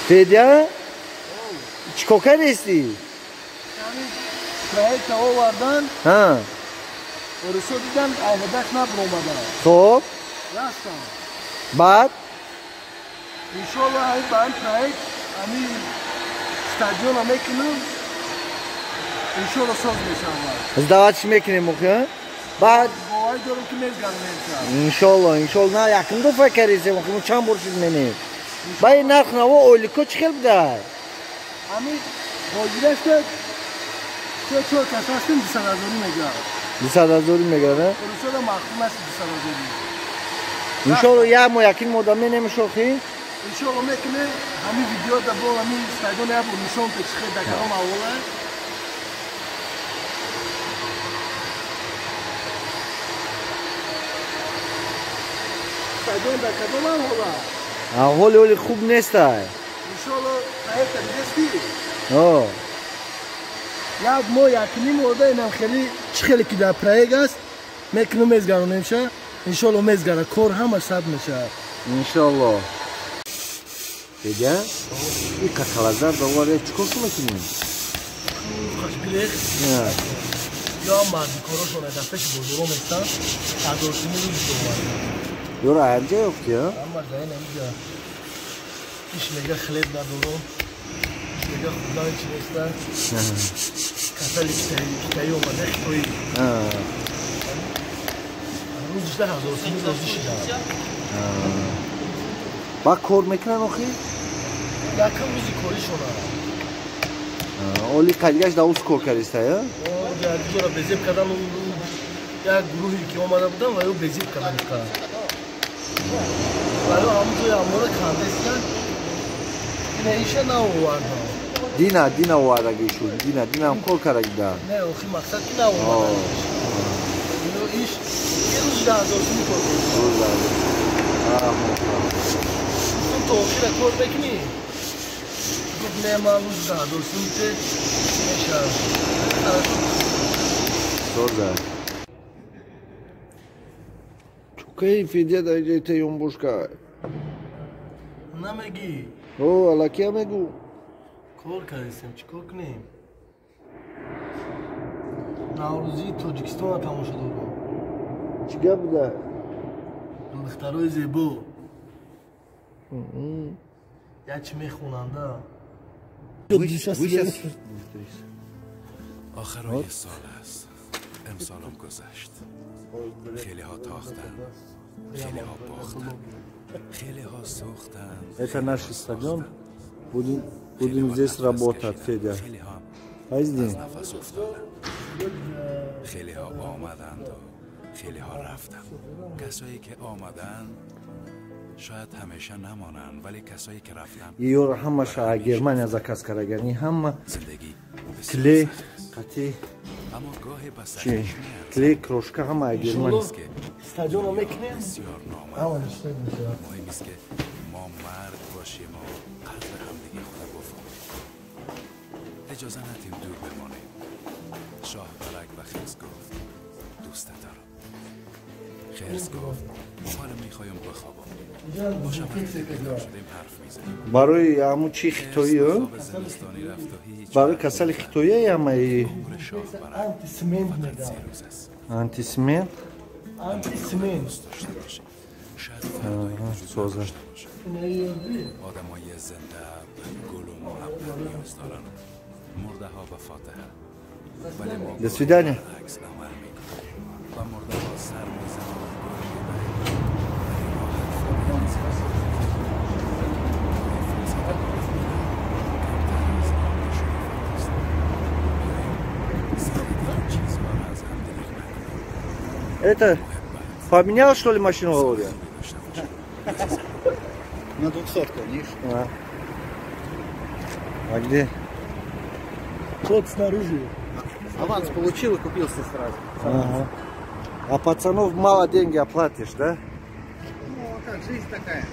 Федя? Чӣ кор кардести? Проекта овардан. Орусо дидан, айнадаш набуромадан. Хоб. Растан. Баъд? Иншолло, ай ба ин проект ами стадиона мекунам. Иншолло, соз мешавад. Сдавать ш мекунем охи? Баъд боварӣ дорам, ки мезгаронем. Иншолло, иншолло. На якум дафъа кардесем охи, мо чанд бор шуд менем. Ба ин нарх наво ойлико чӣ хел буда? Ами ҳозирашта се чор кас ҳастем, 200 ҳазорӣ мегирад. 200 ҳазорӣ мегирад, а? Русода маҳкум аст 200 ҳазорӣ. Иншолло, як моҳ якин мода менем шохи. Иншолло, мекунем. Ҳамин видео да бо ҳамин стадион як бор нишон пе, чӣ хел дар кадом аҳвола. Стадион дар кадом аҳвола? Аҳволи оли хуб нестай. Иншолло, проекта дидести? О. Як моҳ якним ода инам хеле чӣ хеле ки дар проект аст, мекунем, мезгаронемша. Иншолло, мезгара, кор ҳама сад мешавад. Иншолло. Федя, и какалазар довар чӣ кор мекунем? Хашбилех ё мардикорошон дар пеши бозоро местанд, 1000 сумӣ рӯз довар. Ёра аянҷа ёфти, а? Ҳамаш дар ин амиҷа. Иш мега, хлеб надорам, иш мега, хӯрдани чи неста. Касали китаӣ омада, хитоӣ. Рӯзишда 1000 сумӣ розӣ шидам. Ба кор мекунан охи? Якум рӯзи коришона. Оли қадигаш даус кор кардиста, я? Ҷора безеб кардан, як гурӯҳе ки омада будан ва ё безеб кардан, ва ё ҳамон ҷои амора кандестан, ина иша наовардам. Дина, дина овардаги шуд, дина, динам кор кардаги. Не, охи мақсад ки наоварда. Ино иш рӯзи 10 000 сумӣ кор. То охира кор мекунӣ? Гуфт: не, ман рӯзи 10 000 сумӣ те мешавад. Соза. Чукаи, Федя, дар ҷои таём бошка. Намегӣ? О, аллакия мегӯ. Кор кардистем, чӣ кор кунем? Наврӯзии Тоҷикистонро тамошо дорам. Чӣ гап буда? Духтарои зебо як чӣ мехонанда. آخرای سال است. امسالم گذشت. خیلی ها تاختن، خیلی ها باختن، خیلی ها سوختن. Это наш стадион. Будем здесь работать, Федя. خیلی ها Айздин. از نفس افتادن. خیلی ها آمدند و خیلی ها رفتن. کسایی که آمدن شاید همیشه نمانند، ولی کسایی که رفتن Ёра ҳамаша Германия заказ кардаги, ҳама زندگی بسیار клей سخت است. қати اما گاهی به чи سختیش می‌ارزد. клей, крошка ҳама Германия. است که Стадионро мекунем. بسیار نامرد ҳама ништа мешавад. مهم است که ما مرد باشیم و قدر همدیگه خود بفهمیم. اجازه ندیم دور بمانیم. شاه بلک به خرس گفت: دوستت دارم. خرس گفت: حالا میخوایم بخوابم. باشه، وقتی بیدار شدیم حرف میزنیم. Барои ҳамун чи хитоӣ? خواب زمستانی رفت و هیچ Барои касали хитоӣ ҳамаи. عمر شاه بلک Антисемент فقط мегӯям. 3 روز است. Антисемент. Антисемент. دوست داشته باشیم، شاید فردایی وجود سازه. نداشته باشد. آدمای زنده به گل و محبت نیاز دارن، مرده ها به فاتحه. ولی ما До свидания. برعکس عمل میکنیم و مرده ها سر میزنن و گل میبریم، ولی راحت فامیل میزنیم. فرصت کمتر از عمر شرافت است. بیاییم سریع این چیزها را از هم دریغ نکنیم. Это поменял, что ли, машину, Володя? داشته باشیم. На двухсотку, видишь? А. А где? Вот снаружи. Аванс получил и купился сразу. Ага. А пацанов мало деньги оплатишь, да? Ну, а как, жизнь такая.